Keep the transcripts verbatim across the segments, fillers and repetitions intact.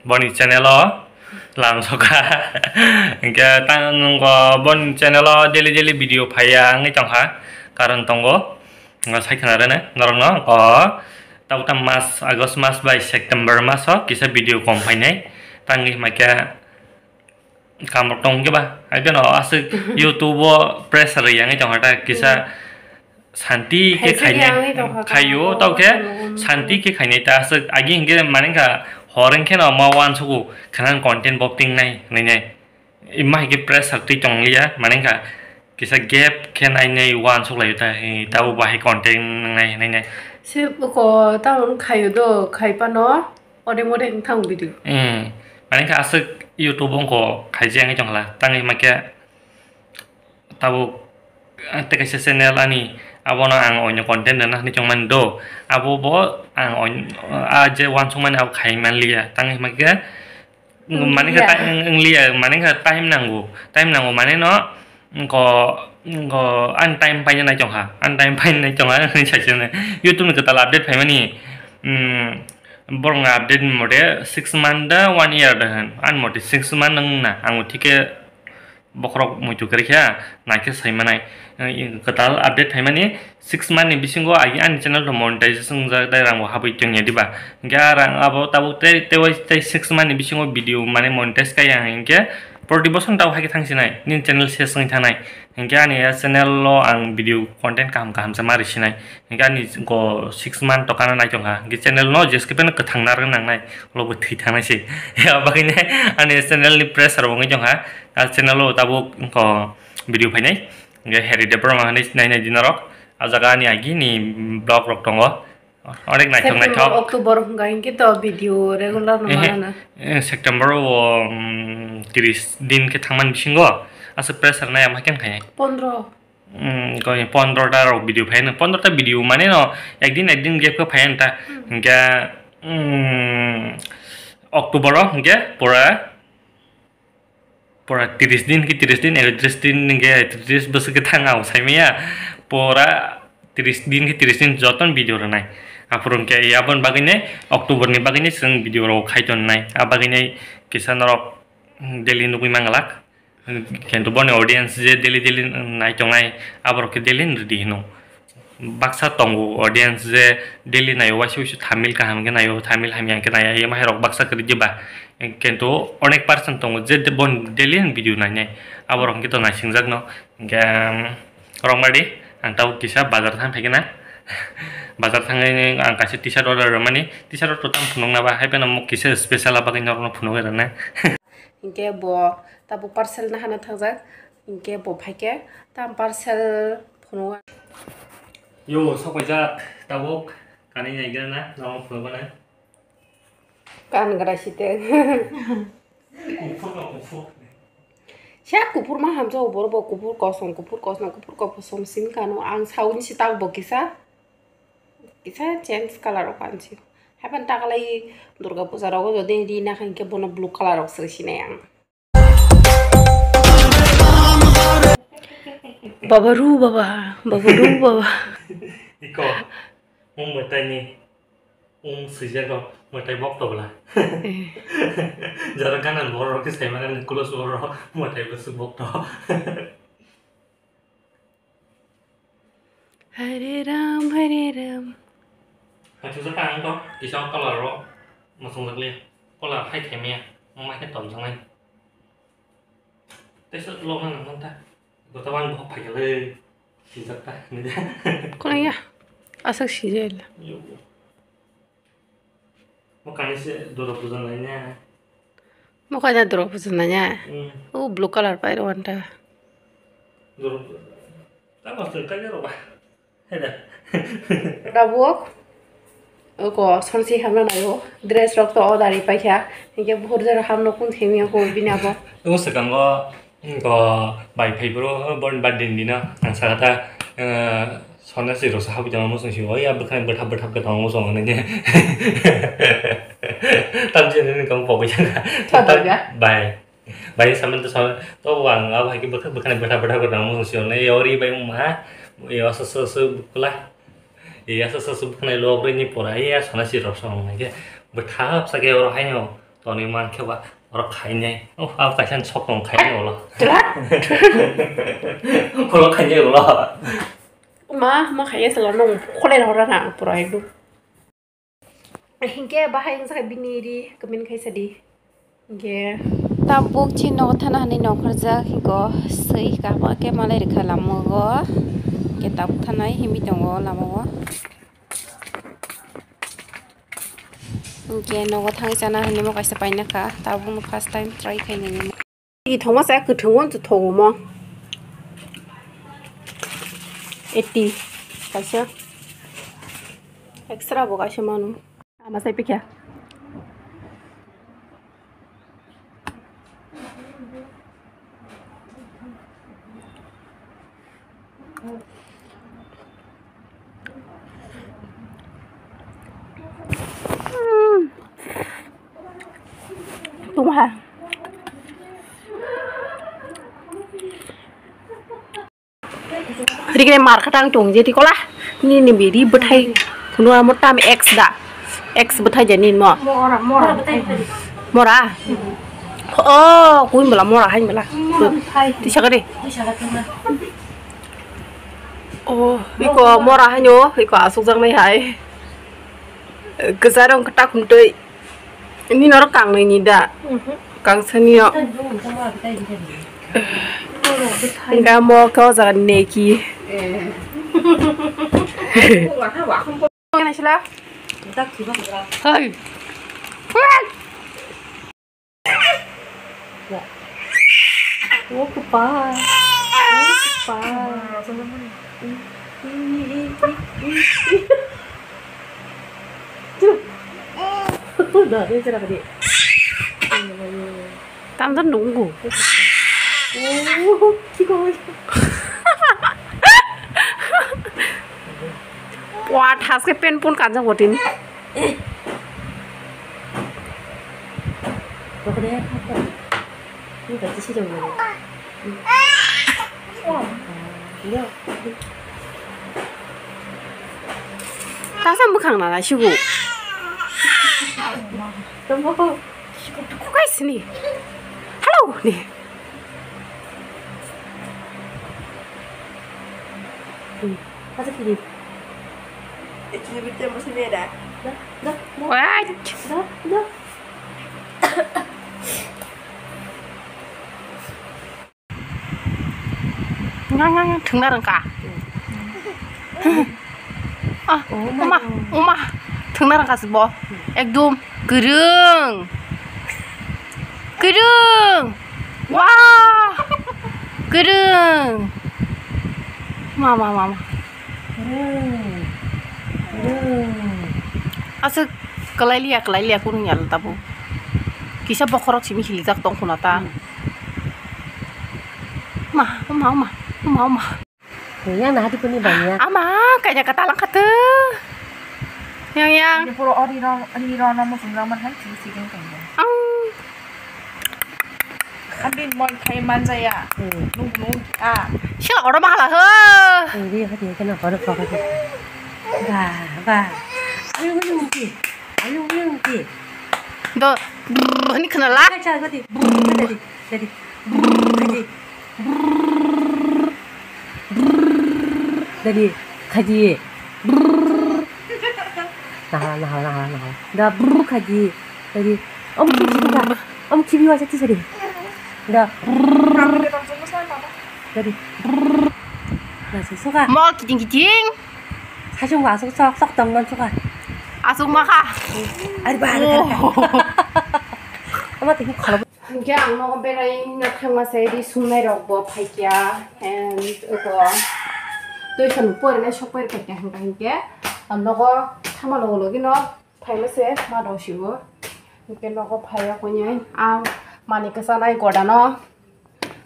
boni channel o lam soka. Hingke tang nungko boni channel o daily daily video phaiya wngwi tongkha, karon tongo. Wngkha sai khna rene norokno, wngkha tabuk ta mas, August mas bai September mas o kisa video kom phainai. Tangwi hwnba khe kamrok tong khe ba, hai phano aswk YouTube o pressure rwya wngwi tongkha ta kisa. Hmm. Santi khe khainai khainai wngwi tongkha khaio, tamo tao khe tamo santi khe khainai ta aswk agi hwnkhe mani wngkha hor wngkheno ma uansugo khna content bo tingnai hwnwi nai. Ima hai khe pressure twi tong liya, mane wngkha kisa gap khe nai nai uansuk lai ta, eh, tabuk bahai content nang nai hinwi nai. Se ko tabuk khaio do, khai phano ode mode wng thang video. Hmm, mane wngkha aswk YouTube wngkha khaijak wngwi tongkha, tangwi hwnba khe tabuk, ah, tei kaisa channel ani, abono ang onyo content rwna hinwi tongmani do, abo bo ang on-, ah, je uansukmani abo khai manliya, tangwi hwnba khe Mane khe Wngliya. Time, wngliya, mane khe time nango, time nango, mane no, ko, ko, ani time paina nai tongkha, ani time paina nai tongkha, hinwi saisana. YouTube ni kwtal update phaimani, mm, borok ni update ni mote six month da one year da hwn, ani mote six month wng na, ang thik khe bokhorok muitu kwrwi kha, naikhe saimanai. Kwtal update phaimani six month ni bisingo agi ani channel rok monetization wngjak, tei rango habwi tongya diba? Hingkhe a rang abo tabuk tei, tei, tei six month ni bisingo video mane monetize kaiya hinkhe proti bosor tabuk haikhe thangsinai, nini channel ses wngwi thangnai. Hinkhe ani a channel o ang video content kaham kaham se ma risinai. Hinkhe ani go six month tokana nai tongkha. Hinkhe channel no jeskhe phano kwthang narwk nangnai, ulo bo thwi thangnai se. Abagwi ani channel ni pressure bo wngwi tongkha. A channel o tabuk wngkha video phainai. Hinkhe Harry Debbarma hinwi sinai nai di norok. A jaga ani agi ni vlog rok tongo. Onek naithok September, naithok. October hwnka hinkhe to video regular no Ehe, manana. Eh, September o, mm, tris din khe thangmani bisingo aswk pressure nai ama khe khainai. Pondro. Mm, koi pondro ta rok video phai no, pondro ta video mane no, ekdin ekdin gap khe phai ta. Hmm. Hinkhe, mm, October o hinkhe pura, pura tris din ki tris din, ekatris din hinkhe tris bwswk khe thang ang sai maya, pura tris din ki tris din joto no video rwnai. Aphuru hinkhe aboni bagwi ne October ni bagwi ne chwng video rok khai tonnai, a bagwi ne kisa norok daily nugwi manglak. Kintu boni audience je daily daily nai tongnai, aborok khe daily ni rwdi hino. Baksa tongo audience je daily naio, waisa waisa Tamil kaham khe naio, Tamil hamya khe naiya, ema hai rok baksa kwrwi diba. Kintu onek percent tongo je de-, boni daily ni video nainai, aborok hwnkhe to naisingjakno. Hwnkhe, um, rok madi, ang tabuk kisa bazar thang phaikhe na. Bazar thangwi ang kaisa T-shirt order rwmani, T-shirt rok to tamo phunukna ba, hai phano kisa special a bagwi norokno phunugwi rwnai. Hinkhe bo tabuk parcel nahana thangjak, hinkhe bo phaikhe tam parcel phunuk. Yo, sok paijak tabuk, kanwi naigra na, nono phunukgana. Kan gra site. Kuphur no kuphur. Sia kuphur ma hamjao, borok bo kuphur kosom, kuphur kosom, kuphur kosom simi kanu, ang sauni si tabuk bo kisa. Kisa change colour o kansi. Haiphano takalai Durga puja rogo jodi ri nakha hinkhe bono blue colour rok se sinai ang. Baba ru baba, baba ru baba. Iko, um mwtai ni, um swijak rok mwtai bok to bwla. Eh. Jara gana borok rok khe sai mani close borok mwtai bwswk bok to. Hare Ram, Hare Ram. Hachujak ang to, kisa colour ro, masung jakli, colour hai khaimaya, ma khe tom sangnai. Tesa lo nang nang ta, gota wan bo phai le, sijak ta, ni. Kono ya, asak sijel. Yo. Mo kani se doro puja nai ne. Mo kani doro puja nai ne. Hmm. O blue colour pai ro anta. Doro puja. Ta mas ta ka ro ba. Heda. Tabuk. Oko sonsi hamna nayo. Dress rok to order ri paikha. Hinkhe buhur jero hamno kun themiya ko bini abo. O sekango Ko bai phai bro, bon birthday ni dino ang sakha ta, eh, sona si rosa habi tong musung si, oi, ya bwkhani bwthap bwthap khe tong musung ne. Tam je ne kong pogwi jang. Tha bai ya? Bai. Bai saman to saman to wang a bai ki bwkhak bwkhani bwthap bwthap khe tong musung si ne, yori bai ma, yo so so so bukla. Ya so so so bwkhani log ri ni pora ya sona si rosa ne. Bwthap sa khe oro haino. Tonwi mankhe ba oro khainai. Oh, abo kaisa ni sok tong khainai ulo. Ulo khainai ulo. Ma, ma khaiya sala nung kholai rok rana pura ekdom. Hinkhe bahai wngsa bini ri kmin khaisa di. Hinkhe tabuk chini nogo thana hinwi nongkhorjak hinko swi kama khe malai rikha lamogo. Hinkhe tabuk thanai himwi tongo lamao. Hinkhe nogo thangwi chana hinwi mo kaisa painakha, tabukno first time try khainani. Ithoma sa kwthwng o thongo mo. Eighty kaisa. Extra bo kaisa manu. Ama sai pikha. Tungha. Rigre mar khatang tong je tikola. Nini biri bwthai. Kuno amo tam ex da. Ex bwthai je nin mo. Mora, mora bwthai. Mora? Oh, kuin bela mora hain bela. Mora bwthai. Tisa kade. Oh, iko mora haino, iko asuk jang nai hai. Kwcharo wngkha takhumtwi. Nini norok kangnwi ni da? Mhm. Kangsa ni no. Tei bo wngkha ma, tei bo wngkha. Hingke amo khe o jaga neki. Eh. Hoi. Ya. Oh, kepala. Oh, kepala. Tuh. Dah, ini cerah tadi. Tanda nunggu. Oh, kiko. Wah, tas ke pen pun kanjang botin. Tasa mwkhang nana sigo. Kukai sini. Hello ni. Masa kiri. Itu lebih tembus ini dah. Dah, dah, dah. What? Dah, dah. Nga, nga, nga, thwngna rwngkha. Ah, uma, uma, thwngna rwngkha se bo. Ekdom kwrwng. Kwrwng. Wah. Kwrwng. Ma, ma, ma, ma. Kwrwng. Kwrwng. Aswk kwlai liya, kwlai liya, kunu ya tabuk. Kisa bokhorok simi hilijak tong khuna ta. Hmm. Ma, ma, ma, ma, ma. Yang na hati kuni bang ya. Ama, kanya kata lang kata. Yang, yang. Ini puro ori ro, ori ro, nama sunggaman hai, sini, sini, kanya. Ang. Ambin moi khai manjaya. Hmm. Nung, nung, ah. Sila oro mahala ho. Ang di hati kena oro pokok. Ba, ba. Ayo, ayo, ayo. Ayo, ayo, ayo. Do, brrr, ini kena lah. Ayo, cakap tadi. Brrr, tadi, tadi. Brrr, tadi. Brrrr. Brrrr. Dadi, khaji. Brrrr. Nahala, nahala, nahala, nahala. Da brrrr khaji. Dadi, om khibi da. Om khibi wasa tisari. Da. Brrrr. Dadi. Brrrr. Nasi suka. Mol kiting kiting. Sasung asuk sok sok tong non suka. Asuk maka. Ari ba, ari ba. Oh. Ama tadi kalau Hinkhe ang nogo berai na thangma se ri sungnai rok bo phaikya, and eko tuition porinai sok pori phaikya hinkha hinkhe ang nogo thangma logo logi no phaima se ma rok sigo. Hinkhe nogo phaiya konyai ang mani kwchanai goda no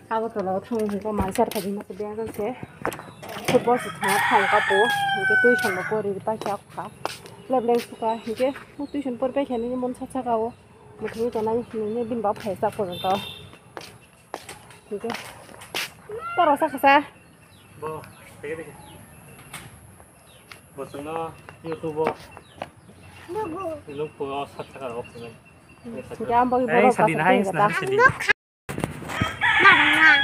abo tolo thang hinkhe mani sar khaji ma se beng se football se thangna thang kapo hinkhe tuition bo pori paikha kha lebleng sukha hinkhe tuition pori paikha nini mon sa saka o. Muthungwi tongnai hinwi bini bak phai chak porjonto. Hinkhe toro sakha sa. Bo, teke teke. Bo chwngno YouTube o. Nung phuo sak sakha rok chwngno. Jam bagi borok sadi nahai, nahai sadi.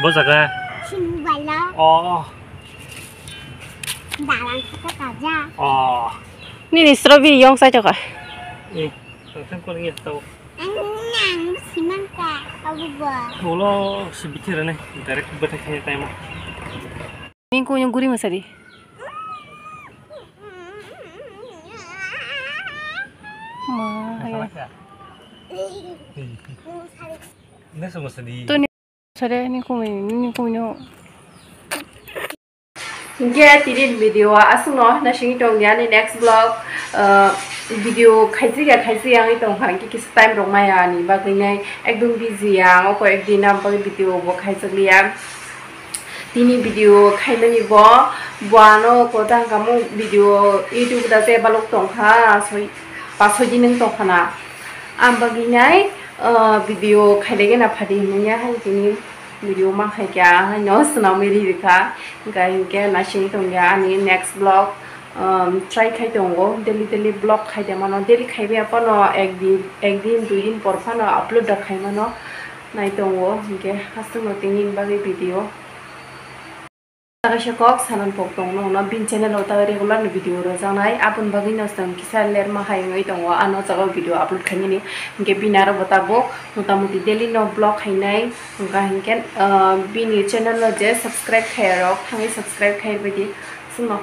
Bo jaga. Sini bala. Oh. Dalang kata kaja. Oh. Nini strawberry yong sai toka. Eh, tang kol ngi tau. Ang simang ka, abu ba. Ulo si bithir ne, direct bete khe time. Ningku yung guri masadi. Ma, ya. Ini semua sedih. Sare ni kumi, ni kumi no. Hingke tini video aswkno nasingwi tongdi ani next vlog, uh, video khaijak ya khaijak ya wngwi tongkha, hingke kisa time rok maya ani bagwi nai ekdom busy ya, ang o koyek din aboni video bo khaijak liya. Tini video khaimani bo, bo ano kota hwnkha mung video YouTube da se balok tongkha, soi, pa soi din wng tongkha na. Ang bagwi nai, uh, video khailai gana phadi hinwi ya hai tini. Video ma hai kya hai no swnamwi ri rikha. Hingka hinkhe nasing tongya ani next vlog, um, try khai tongo. Daily daily vlog khai de mano. Daily khai baya phano ek din, ek din, dui din por phano upload da khai mano. Nai tongo hinkhe hastengno tini bagwi video. Kaisa kok sanan pok tong no, no bin channel o ta regular ni video rwjaknai. Aboni bagwi no chwng kisa lerma hai wngwi tongo. Ano jaga video upload khainani hinkhe bini aro bo tabuk motamuti daily no vlog khainai. Hingka hinkhe, ah, bini channel no je subscribe khaiyarok thangwi subscribe khai baidi. Chwngno